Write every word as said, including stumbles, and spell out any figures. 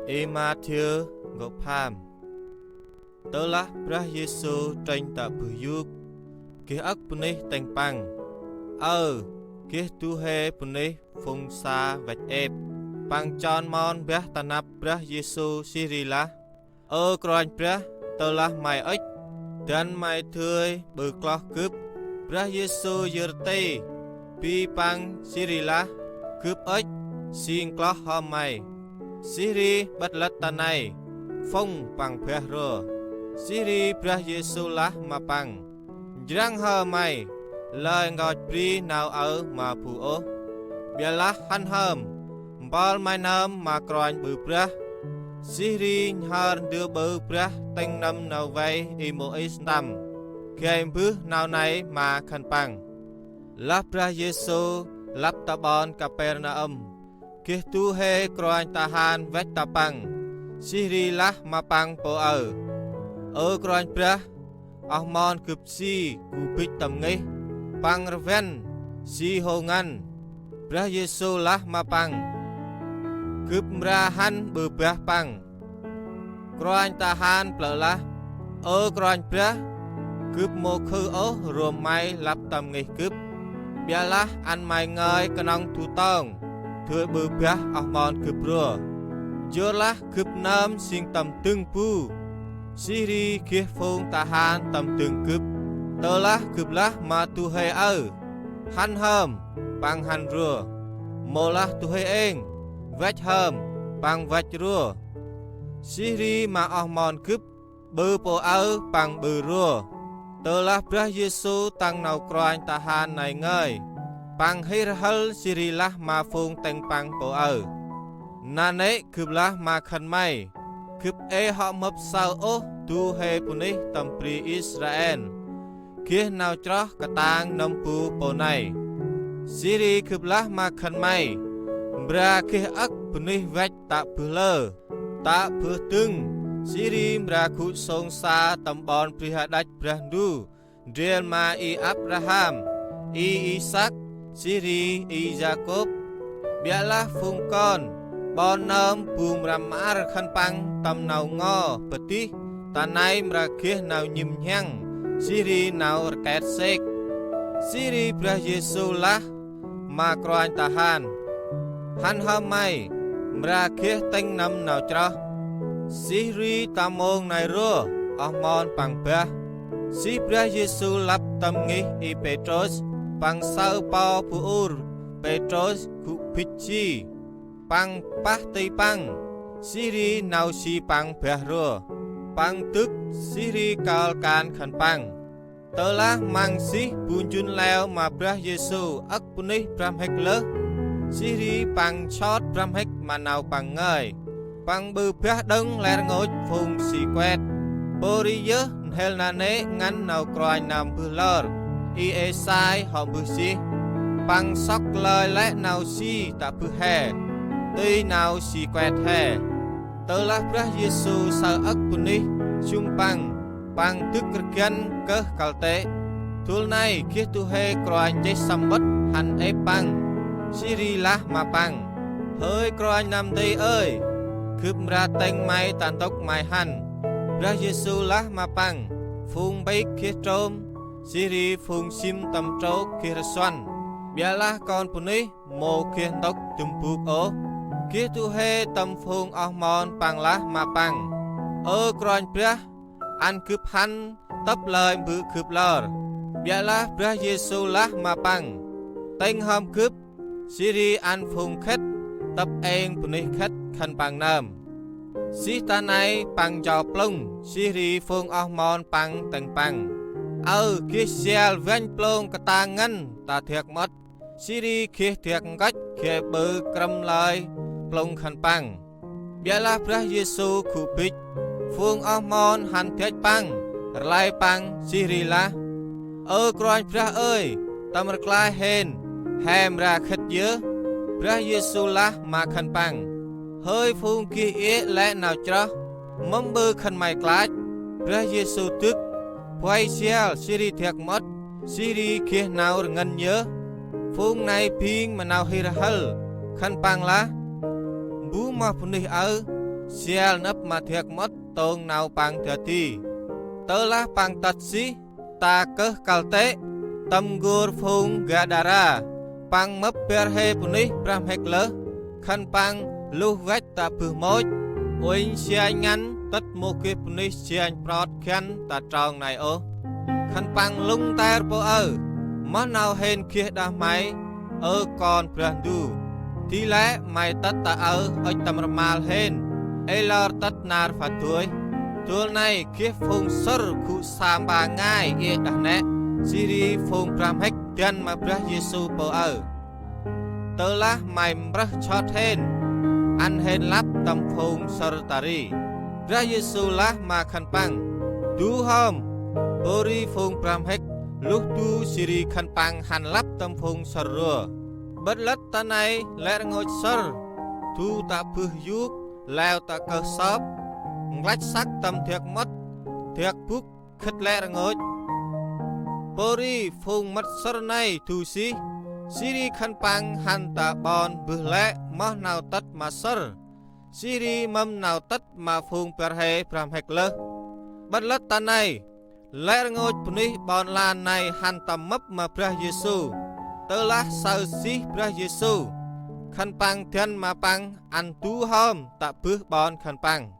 Y-Mathiơ, gŏ pham. Tơlah Brah Yêsu trŭnh tă bơh yôk, geh âk bunuyh tĭng Păng. Aơ, geh du huê bunuyh phung sa văch êp. Păng chon mon mbah ta năp Brah Yêsu jêh ri lah: Ơ Kôranh Brah, tơlah May ŭch, dăn May dơi ƀư kloh Gâp. Brah Yêsu yơr ti, bi Păng jêh ri lah: Gâp ŭch, jêng kloh hŏm may. Jêh ri ƀât lât ta nây, phŭng păng bah ro. Jêh ri Brah Yêsu lah ma păng: Njrăng hŏm may, lơi nkoch bri nau aơ ma bu ôh. Ƀiălah hăn hŏm, mpơl may nơm ma kôranh ƀư brah, jêh ri nhhơr ndơ ƀư brah tĭng nâm nau vay Y-Môis ntăm, gay mbơh nau nây ma khân păng. Lah Brah Yêsu lăp ta ƀon Kapernum, geh du huê kôranh tahan văch ta Păng, jêh ri lah ma Păng pô aơ: Ơ Kôranh Brah, oh mon Gâp si gŭ bêch tâm ngih, păng rvăn si hô ngăn. Brah Yêsu lah ma păng: Gâp mra hăn ƀư bah păng. Kôranh tahan plơ̆ lah: Ơ Kôranh Brah, Gâp mâu khư ôh rom may lăp tâm ngih Gâp. Ƀiălah ăn may ngơi knŏng du tong, dơi ƀư bah oh mon Gâp ro. Yorlah Gâp nơm jêng tâm dâng bu, jêh ri geh phung tahan tâm dâng Gâp. Tơlah Gâp lah ma du huê aơ: Hăn hŏm, păng hăn ro. Mâu lah du huê êng: Văch hŏm, păng văch ro. Jêh ri ma oh mon Gâp: Ƀư pô aơ, păng ƀư ro. Tơlah Brah Yêsu tăng nau kôranh tahan nây ngơi, Păng hih rhâl jêh ri lah ma phung tĭng Păng pô aơ: Nanê̆ Gâp lah ma khân may: Gâp ê hŏ mâp saơ ôh du huê bunuyh tâm bri Israel geh nau chroh ktang nâm bu pô nây. Jêh ri Gâp lah ma khân may: Mra geh âk bunuyh văch tă bơh lơ, tă bơh dâng, jêh ri mra gŭ sông sa tâm ƀon bri hađăch Brah Ndu ndrel ma Y-Abraham, Y-Isăk, jêh ri Y-Yakôb. Ƀiălah phung kon ƀon nơm bu mra mƀăr khân păng tâm nau ngo padih ta nây mra geh nau nhĭm nhhiăng jêh ri nau rket sêk. Jêh ri Brah Yêsu lah ma kôranh tahan: Hăn hŏm may, mra geh tĭng nâm nau chroh. Jêh ri ta mông nây ro, oh mon Păng bah. Jêh Brah Yêsu lăp tâm ngih Y-Pêtrôs, Păng saơ pô bu ur Pêtrôs gŭ bêch ji. Păng pah ti păng, jêh ri nau ji păng bah ro. Păng dâk, jêh ri kơl kan khân păng. Tơlah măng jêh bu njŭn leo ma Brah Yêsu âk bunuyh brah mhĭk lơh, jêh ri Păng nsot brah mhĭk ma nau Păng ngơi. Păng ƀư bah đŏng lĕ rngôch phung ji kuet. Pô ri yơh n'hêl nanê̆ ngăn nau kôranh nơm mbơh lor Y-Êsai hŏ mbơh jêh: Păng sŏk lơi lĕ nau ji tă bơh he, tui nau ji kuet he. Tơlah Brah Yêsu saơ âk bunuyh jŭm Păng, Păng dâk rgăn kơh kăl tê̆. Dôl nây geh du huê kôranh nchih samƀŭt hăn êp Păng, jêh ri lah ma Păng: Hơi Kôranh nơm nti ơi, Gâp mra tĭng may ta ntŭk may hăn. Brah Yêsu lah ma păng: Phung mpik geh trôm, jêh ri phung sim tâm trôk geh rsuăn, ƀiălah Kon Bunuyh mâu geh ntŭk dŭm bôk ôh. Geh du huê tâm phung oh mon Păng lah ma Păng: Ơ Kôranh Brah, ăn Gâp hăn tâp lơi Mbơ̆ Gâp lor. Ƀiălah Brah Yêsu lah ma păng: Tĭng hŏm Gâp, jêh ri ăn phung khât tâp êng bunuyh khât khân păng nơm. Jêh ta nây Păng ncho plŭng, jêh ri phung oh mon Păng tĭng Păng. Aơ, geh sial vănh plông ktang ngăn ta dak mƀŭt, jêh ri geh dak nkoch geh ƀư krâm lơi plông khân păng. Ƀiălah Brah Yêsu gŭ bêch. Phung oh mon hăn dăch Păng, rlay Păng, jêh ri lah: Ơ Kôranh Brah ơi, tâm rklaih hên, he mra khât yơh. Brah Yêsu lah ma khân păng: Hơi phung geh iê lĕ nau chroh, mâm ƀư khân may klach? Brah Yêsu dâk, buay sial jêh ri dak mƀŭt, jêh ri geh nau rngân yơh. Phung nây bêng ma nau hih rhâl, khân păng lah: Mbu moh bunuyh aơ, sial nđâp ma dak mƀŭt tông nau păng dadê. Tơlah păng tât jêh ta kơh kăl tê̆, tâm n'gor phung Gađara, păng mâp bar hê bunuyh brah mhĭk lơh. Khân păng luh văch tă bơh môch, uănh janh ngăn tât mâu geh bunuyh janh prot găn ta trong nây ôh. Khân păng lŭng nter pô aơ: Moh nau hên geh đah may, ơ Kon Brah Ndu? Di lĕ may tât ta aơ ŭch tâm rmal hên, ê lor tât nar phat dôih. Dôl nây geh phung sŭr gŭ sa mpa ngai iê đah nĕ. Jêh ri phung brah mhĭk dăn ma Brah Yêsu pô aơ: Tơlah may mprơh jot hên, ăn hên lăp tâm phung sŭr ta ri. Brah Yêsu lah ma khân păng: Du hom. Pôri phung brah mhĭk luh du, jêh ri khân păng hăn lăp tâm phung sŭr ro. Ƀât lât ta nây lĕ rngôch sŭr du tă bơh yôk leo ta kơh sop, nklăch săk tâm dak mƀŭt, dak bŭk khât lĕ rngôch. Pôri phung mât sŭr nây du jêh, jêh ri khân păng hăn ta ƀon mbơh lĕ moh nau tât ma sŭr, jêh ri mâm nau tât ma phung bar hê brah mhĭk lơh. Ƀât lât ta nây lĕ rngôch bunuyh ƀon lan nây hăn tâm mâp ma Brah Yêsu. Tơlah saơ jêh Brah Yêsu, khân păng dăn ma păng ăn du hom tă bơh ƀon khân păng.